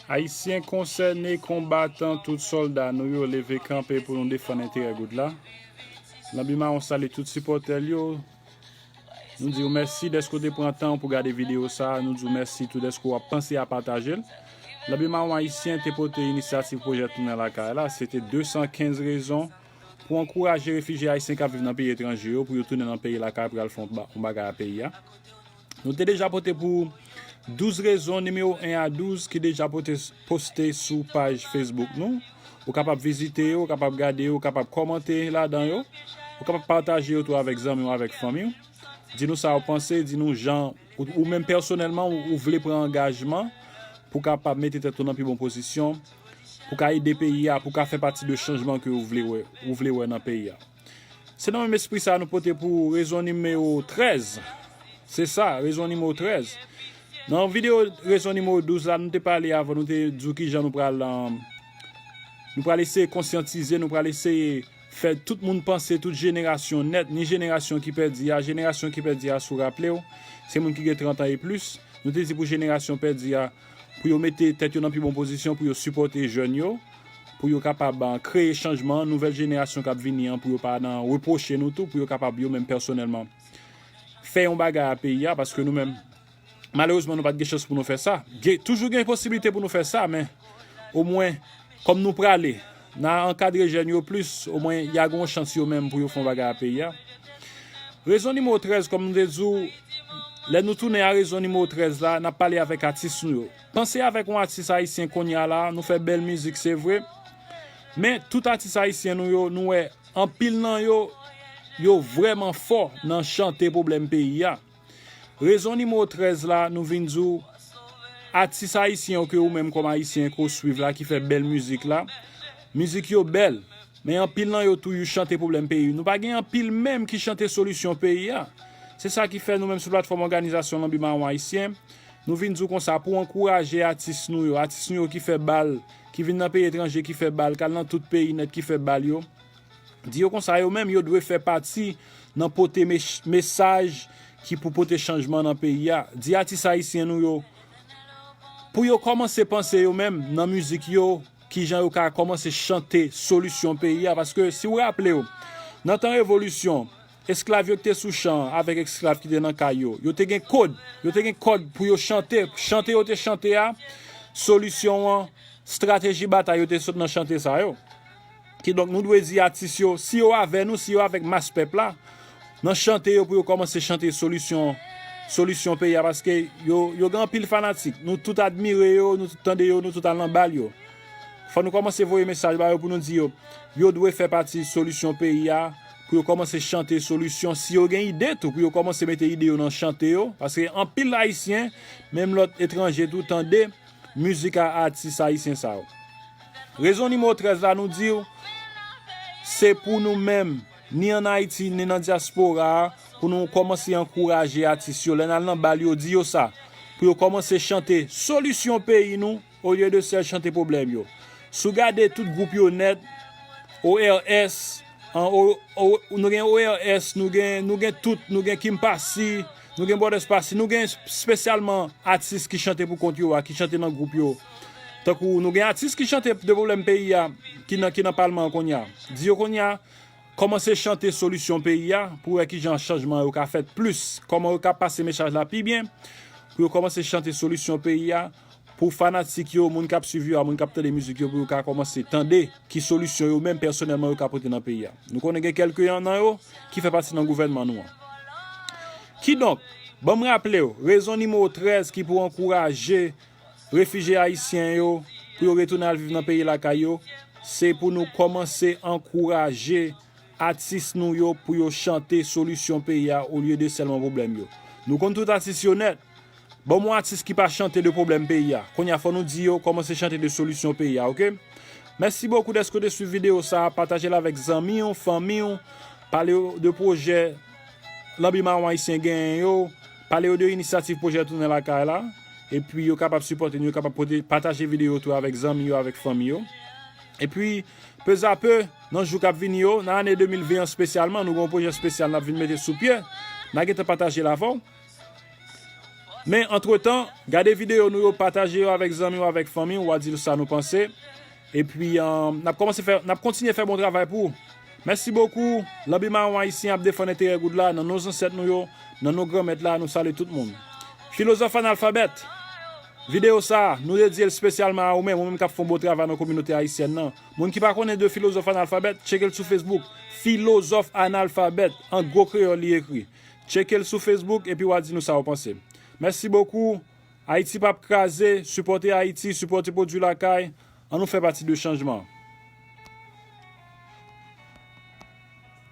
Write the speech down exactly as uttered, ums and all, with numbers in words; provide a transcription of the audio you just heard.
Ayisyen konsène, konbatan, tout sòlda nou yo leve kanpe pou nou defann enterè goud la. Lanbi Mawon salye tout sipòtè l yo. Nou di w mèsi dèske w te pran tan pou gade videyo sa a. Nou di w mèsi tou dèske w ap panse a pataje l. Lanbi Mawon Ayisyen te pote inisyativ pwojè Tounen Lakay la. Se te de san kenz rezon pou ankouraje refijye ayisyen k ap viv nan peyi etranje yo pou yo tounen nan peyi lakay pou y al fè yon ba- yon bagay a peyi a. Nou te deja pote pou douz rezon, nimewo en a douz, ki deja pote, poste sou paj Facebook nou. Ou kapab vizite yo, ou kapab gade yo, ou kapab kòmante ladan yo. Ou kapab pataje yo tou avèk zanmi w, avèk fanmi w. Di nou sa w panse, di nou jan ou, ou menm pèsonèlman ou, ou vle pran angajman pou w kapab mete tèt ou nan pi bon pozisyon, pou w ka ede peyi a, pou w ka fè pati de chanjman ke ou vle wè, ou vle wè nan peyi a. Se nan menm espri sa a nou pote pou rezon nimewo trèz. Se sa, rezon nimewo trèz. Nan videyo rezon nimewo douz la, nou te pale avan, nou te di w kijan nou pral, um, nou pral eseye konsyantize, nou pral eseye fè tout moun panse, tout jenerasyon nèt, ni jenerasyon ki pèdi a, jenerasyon ki pèdi a, si w raple w, se moun ki gen trant an e plis. Nou te di pou jenerasyon pèdi a, pou yo mete tèt yo nan pi bon pozisyon, pou yo sipòte jèn yo, pou yo kapab, ah, kreye chanjman, nouvèl jenerasyon k ap vini an, pou yo pa nan repwoche nou tou, pou yo kapab yo menm pèsonèlman fè yon bagay a peyi a, paske nou menm, malerezman, nou pa t gen chans pou nou fè sa. Gen, toujou gen posiblite pou nou fè sa, men omwen, kòm nou prale, n a ankadre jèn yo plis, omwen, y a gen yon chans yo menm pou yo fè yon bagay a peyi a. Rezon nimewo trèz, kòm nou te di w, lè nou tounen a rezon nimewo trèz la, n ap pale avèk atis nou yo. Panse avèk yon atis ayisyen kounye a la, nou fè bèl mizik, se vre. Men, tout atis ayisyen nou yo, nou wè, anpil nan yo, yo vrèman fò nan chante pwoblèm peyi a. Rezon nimewo trèz la, nou vin di w, atis ayisyen yo ke ou menm kòm ayisyen ke w swiv la, ki fè bèl mizik la, mizik yo bèl, men anpil nan yo tou, yo chante pwoblèm peyi. Nou pa gen anpil menm ki chante solisyon peyi a. Se sa ki fè nou menm sou platfòm òganizasyon Lanbi Mawon Ayisyen, nou vin di w konsa pou ankouraje atis nou yo, atis nou yo ki fè bal, ki vin nan peyi etranje, ki fè bal, k al nan tout peyi nèt, ki fè bal yo. Di yo konsa, yo menm, yo dwe fè pati nan pote mes- mesaj ki pou pote chanjman nan peyi a. Di atis ayisyen nou yo, pou yo kòmanse panse yo menm nan mizik yo, kijan yo ka kòmanse chante solisyon peyi a. Paske si w raple w, nan tan revolisyon, esklav yo ki te sou chan avèk esklav ki te nan kay yo, yo te gen kòd, yo te gen kòd pou yo chante. Chante yo te chante a, solisyon an, estrateji batay yo te sot nan chante sa yo. Kidonk, nou dwe di atis yo, si yo avè nou, si yo avèk mas pèp la, nan chante yo pou yo kòmanse chante solisyon, solisyon peyi a, paske yo, yo gen anpil fanatik. Nou tout admire yo, nou tout tande yo, nou tout al nan bal yo. Fò nou kòmanse voye mesaj ba yo pou nou di yo, yo dwe fè pati solisyon peyi a, pou yo kòmanse chante solisyon. Si yo gen ide tou, pou yo kòmanse mete ide yo nan chante yo, paske anpil ayisyen, menm lòt etranje tou, tande mizik a atis ayisyen sa yo. Rezon nimewo trèz la, nou di w, se pou nou menm, ni ann Ayiti, ni nan dyaspora a, pou nou kòmanse ankouraje atis yo. Lè n al nan bal yo, di yo sa, pou yo kòmanse chante solisyon peyi nou, olye de sèl chante pwoblèm yo. Si w gade tout gwoup yo nèt, O R S, an, o, o, nou gen O R S, nou gen, nou gen tout, nou gen Kim Pasi, nou gen Brothers Pasi, nou gen espesyalman atis ki chante pou kont yo a, ki chante nan gwoup yo. Tankou nou gen atis ki chante de pwoblèm peyi a, ki nan, ki nan palman an kounye a. Di yo kounye a, kòmanse chante solisyon peyi a, pou wè kijan chanjman yo ka fèt plis, kòman yo ka pase mesaj la pi byen, pou yo kòmanse chante solisyon peyi a, pou fanatik yo, moun k ap swiv yo a, moun k ap tande mizik yo, pou yo ka kòmanse tande ki solisyon yo menm pèsonèlman yo ka pote nan peyi a. Nou konnen gen kèlke nan yo ki fè pati nan gouvènman nou an. Kidonk, ban m raple w, rezon nimewo trèz ki pou ankouraje refijye ayisyen yo pou yo retounen al viv nan peyi lakay yo, se pou nou kòmanse ankouraje atis nou yo pou yo chante solisyon peyi a olye de sèlman pwoblèm yo. Nou konn tout atis yo nèt. Ban m yon atis ki pa chante de pwoblèm peyi a. Kounye a, fò nou di yo kòmanse chante de solisyon peyi a, oke? Mèsi bokou dèske w te swiv videyo sa a. Pataje l avèk zanmi w, fanmi w. Pale yo de pwojè Lanbi Mawon Ayisyen genyen yo. Pale yo de inisyativ pwojè Tounen Lakay la. Epi yo kapab sipòte nou, yo kapab pote, pataje videyo tou avèk zanmi yo, avèk fanmi yo. Epi, pezape, nan jou k ap vini yo, nan ane de mil ven an espesyalman, nou gen yon pwojè espesyal n ap vin mete sou pye. N a gentan pataje l avè w. Men, antretan, gade videyo nou yo, pataje yo avèk zanmi w, avèk fanmi w, w a di l sa nou panse. Epi, um, n ap kòmanse fè, n ap kontinye fè bon travay pou ou. Mèsi bokou. Lanbi Mawon Ayisyen ap defann enterè goud la nan non zansèt nou yo, nan non Granmèt la, nou salye tout moun. Filozòf Analfabèt, videyo sa a, nou dedye l espesyalman a ou menm, ou menm k ap fè yon bon travay nan kominote ayisyèn nan. Moun ki pa konnen de Filozòf Analfabèt, tcheke l sou Facebook. Filozòf Analfabèt, an gwo kreyòl li ekri. Tcheke l sou Facebook epi w a di nou sa w panse. Mèsi bokou. Ayiti p ap kraze, sipòte Ayiti, sipòte pwodui lakay, ann nou fè pati de chanjman.